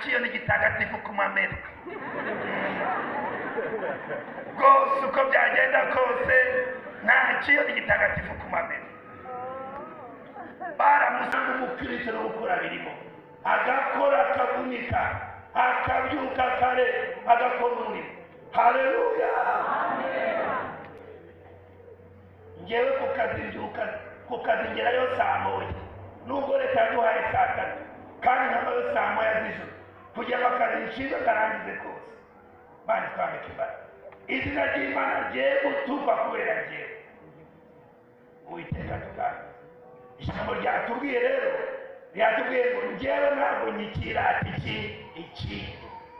Kiyoni gitagatifu ku mamera. Rwose uko byagenda kose nta kiyoni gitagatifu ku mamera. Baramusanga umukristo no gukora birimo, agakora akavunika, akabyuka kare, agakora umurimo. Haleluya! Ngewe ku kazi mbyuka, ku kazi ngerayo saa 1, nubwo leta yaduhaye saa 3, kandi nkavayo saa 1 z'ijoro kugira ngo akazi nshinzwe karangize kose. Bandi twambike imbaraga, izina ry'Imana rye gutukwa kubera njyewe. Uwiteka tuganire. Ijambo ryatubwiye rero, ryatubwiye ngo njyewe ntabwo nyikirata iki iki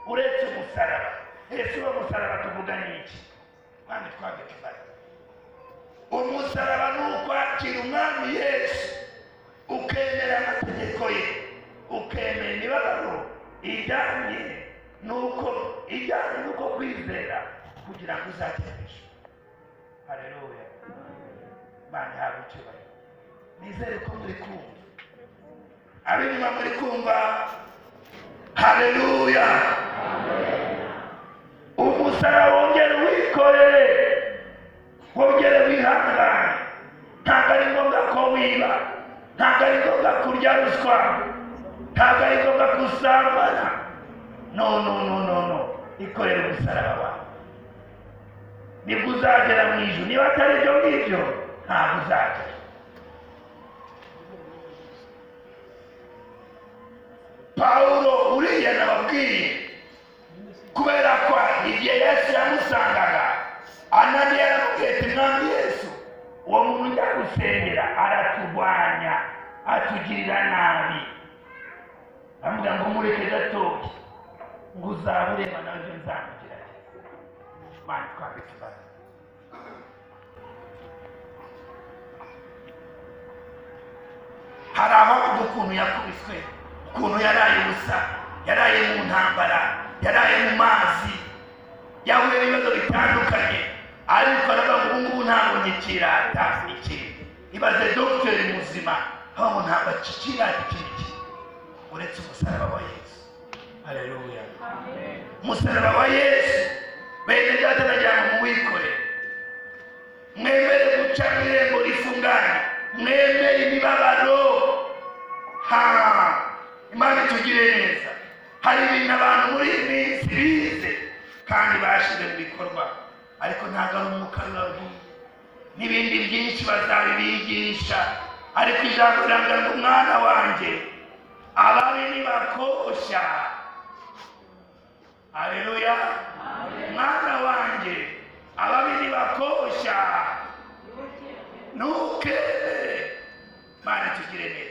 uretse umusaraba. Ese uwo musaraba tuvuga ni iki? Bandi twambike imbaraga. Umusaraba ni ukwakira Umwami Yesu, ukemera amategeko ye, ukemera imibabaro ijyanye n'uko kwizera kugira ngo uzagere mu ijuru. Haleluya! Imana ihabwe icyubahiro. Nizere ko muri kumva, ab'inyuma muri kumva. Haleluya! Umusaraba wongere wikorere, wongere wihangane. Ntabwo ari ngombwa ko wiba, ntabwo ari ngombwa kurya ruswa, ntabwo ari ngombwa gusambana. No, no, no, no, no. Ikorere umusaraba wawe, nibwo uzagera mu ijuru. Niba atari ibyo ngibyo ntabwo uzagera. Pawulo uriya nababwiye, kubera ko igihe Yesu yamusangaga, Ananiya yaramubwiye ati Mwami Yesu, uwo muntu njya gusengera araturwanya, atugirira nabi. Aramubwira ngo mureke gatoya, ngo uzaba ureba nawe ibyo nzamugerageza. Imana twambike imbaraga. Hari abavuga ukuntu yakubiswe, ukuntu yaraye ubusa, yaraye mu ntambara, yaraye mu mazi, yahuye n'ibibazo bitandukanye, ariko aravuga ngo ubu ngubu ntabwo ngikirata ikindi. Ibaze dogiteri muzima aho ngo ntabwo akikirata ikindi kintu uretse umusaraba wa Yesu. Haleluya! Umusaraba wa Yesu, bene data, nagira ngo muwikorere, mwemere guca mu irembo rifunganye, mwemere imibabaro. Imana itugire neza. Hari ibintu abantu muri iyi minsi bize kandi bashyize mu bikorwa, ariko ntabwo ari umwuka wababwiye. N'ibindi byinshi bazabibigisha, ariko ijambo rirambwira ngo mwana wanjye, ababi nibakosha. Haleluya! Mwana wanjye, ababi nibakosha, ntukemere. Imana itugire neza.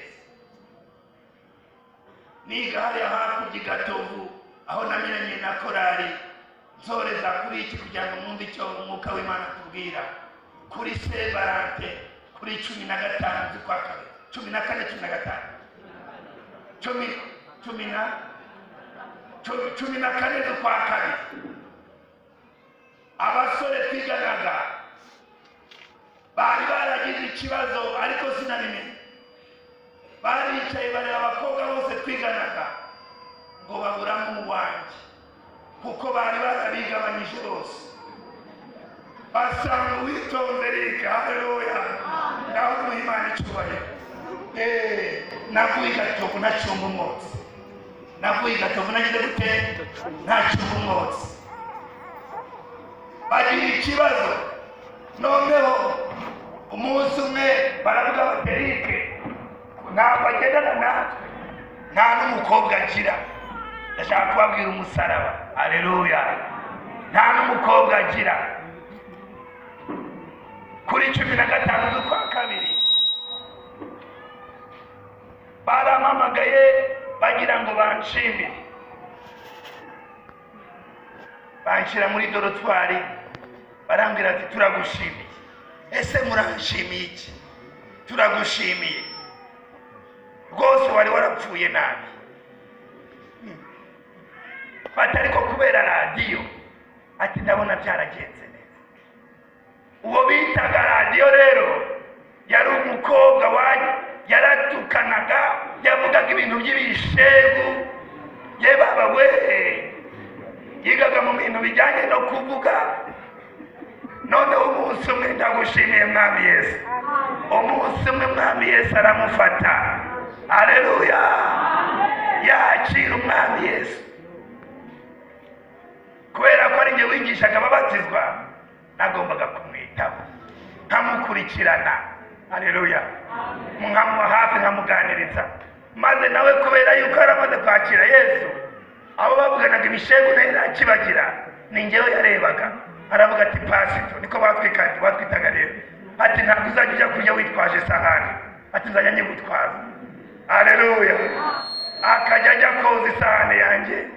Niga hariya hakurya i Gatovu, aho namenyanye na korali, nsoreza kuri iki kugira ngo mwumve icyo umwuka w'Imana atubwira. Kuri Saint Valentin, kuri 15 z'ukwa kabiri, 14, 15, 14 z'ukwa kabiri, abasore twiganaga bari baragize ikibazo, ariko sinabimenye. Baricaye bareba abakobwa bose twiganaga ngo baburamo uwanjye, kuko bari barabigabanyije bose. Basanga uwitonze Eric. Haleluya! Ngaho tumuhe Imana icyubahiro. Navuye i Gatovu ntacumba umwotsi, navuye i Gatovu nagize gute? Ntacumba umwotsi. Bagira ikibazo. Noneho umunsi umwe baravuga bati Eric ntabwo agendana natwe, nta n'umukobwa agira. Ndashaka kubabwira umusaraba. Haleluya! Nta n'umukobwa agira. Kuri 15 z'ukwa kabiri barampamagaye bagira ngo banshimire, banshyira muri dorotwari, barambwira ati turagushimiye. Ese muranshimiye iki? Turagushimiye rwose, wari warapfuye nabi. Bati ariko kubera radiyo, ati ndabona byaragenze neza. Uwo bitaga radiyo rero yari umukobwa yaratukanaga, yavugaga ibintu by'ibishegu, Ye baba we, yigaga mu bintu bijyanye no kuvuga. Noneho umunsi umwe ndagushimiye Mwami Yesu, umunsi umwe Mwami Yesu aramufata. Haleluya, yakira Umwami Yesu. Kubera ko ari njye wigishaga ababatizwa, nagombaga kumwitaho, nkamukurikirana. Haleluya, nkamuba hafi, nkamuganiriza. Maze nawe kubera yuko yaramaze kwakira Yesu, abo bavuganaga ibishegu nayo ntakibagira, ni njyewe yarebaga. Aravuga ati pasito, niko batwitaga rero, ati ntabwo uzajya ujya kurya witwaje isahani, ati nzajya nyigutwaza. Haleluya, akajya ajya koza isahani yanjye,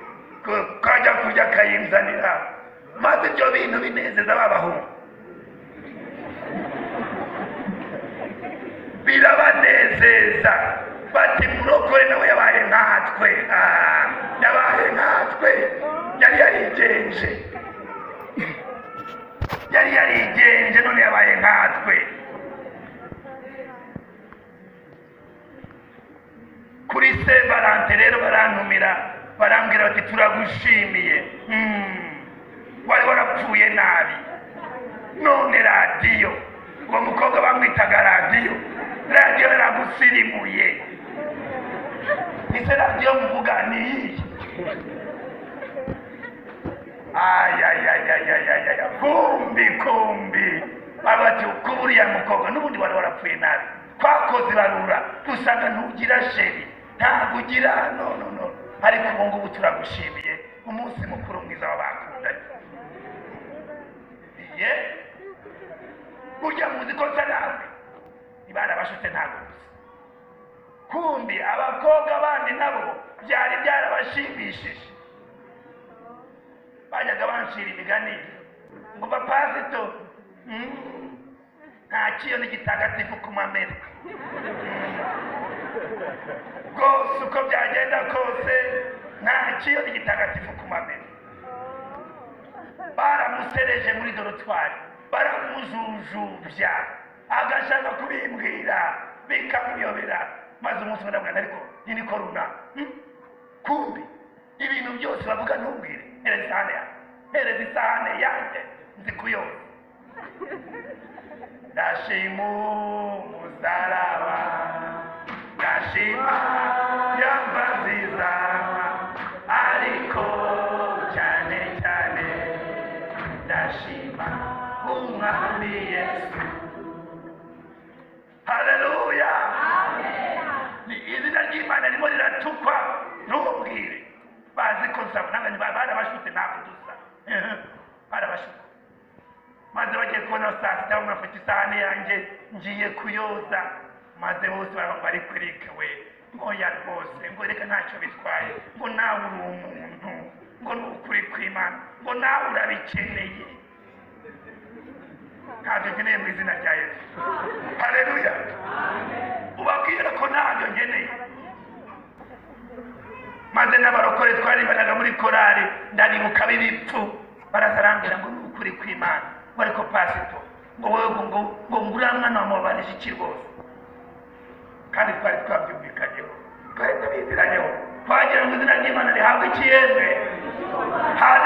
kajya kurya akayinzanira. Maze ibyo bintu binezeza babahungu, birabanezeza. Bati murokore nawe yabaye nkatwe, yabaye nkatwe, yari yarigenje, yari yarigenje, none yabaye nkatwe. Kuri Saint Valentin rero barantumira, barambwira bati turagushimiye, wari warapfuye nabi, none radiyo, uwo mukobwa bamwitaga radiyo, radiyo yaragusirimuye. Ese radiyo muvuga ni iyihe? Ayayayayayaya, kumbi kumbi, bati kuba uriya mukobwa n'ubundi wari warapfuye nabi, twakoze ibarura dusanga ntugira sheri, ntabwo ugira no no no, ariko ubu ngubu turagushimiye, umunsi mukuru mwiza w'abakundanye. Ye burya muzi ko nsa nawe, ntibarabashutse ntabwo gusa. Kumbi abakobwa bandi nabo byari byarabashimishije, bajyaga bancira imigani ngo bapasito nta kiyoni gitagatifu ku mamera rwose, uko byagenda kose nta kiyoni gitagatifu ku mamera. Baramusereje muri dorotwari, baramujujubya, agashaka kubimbwira bikamuyobera. Maze umunsi umwe ndabwira ariko ni niko runa, kumbi ibintu byose bavuga ntumbwire, hereza isahane yanjye, hereza isahane yanjye nzi kuyoza. Ndashima umusaraba, ndashima yamba nziza, ariko cyane cyane ndashima Umwami Yesu. Haleluya, ni izina ry'Imana ririmo riratukwa, ntubwire. Bazi ko nsaba ntabwo barabashutse, ntabwo dusa, barabashutse. Maze bagiye kubona saa sita bamufata isahani yanjye ngiye kuyoza, maze bose bari kwereka we ngo ya rwose, ngo reka ntacyo bitwaye, ngo nawe uri umuntu, ngo ni ukuri kw'Imana, ngo nawe urabikeneye. Ntabyo nkeneye mu izina rya Yesu. Haleluya, ubabwira ko ntabyo nkeneye. Maze n'abarokore twaribanaga muri korari, ndabibuka b'ibipfu, barazarambwira ngo ni ukuri kw'Imana, ngo ariko pasito, ngo wowe ngo ngo nguriya mwana wamubabarije iki rwose. Kandi twari twabyumvikanyeho, twari tubiziranyeho, twagira ngo izina ry'Imana rihabwe ikiyemwe. Haleluya.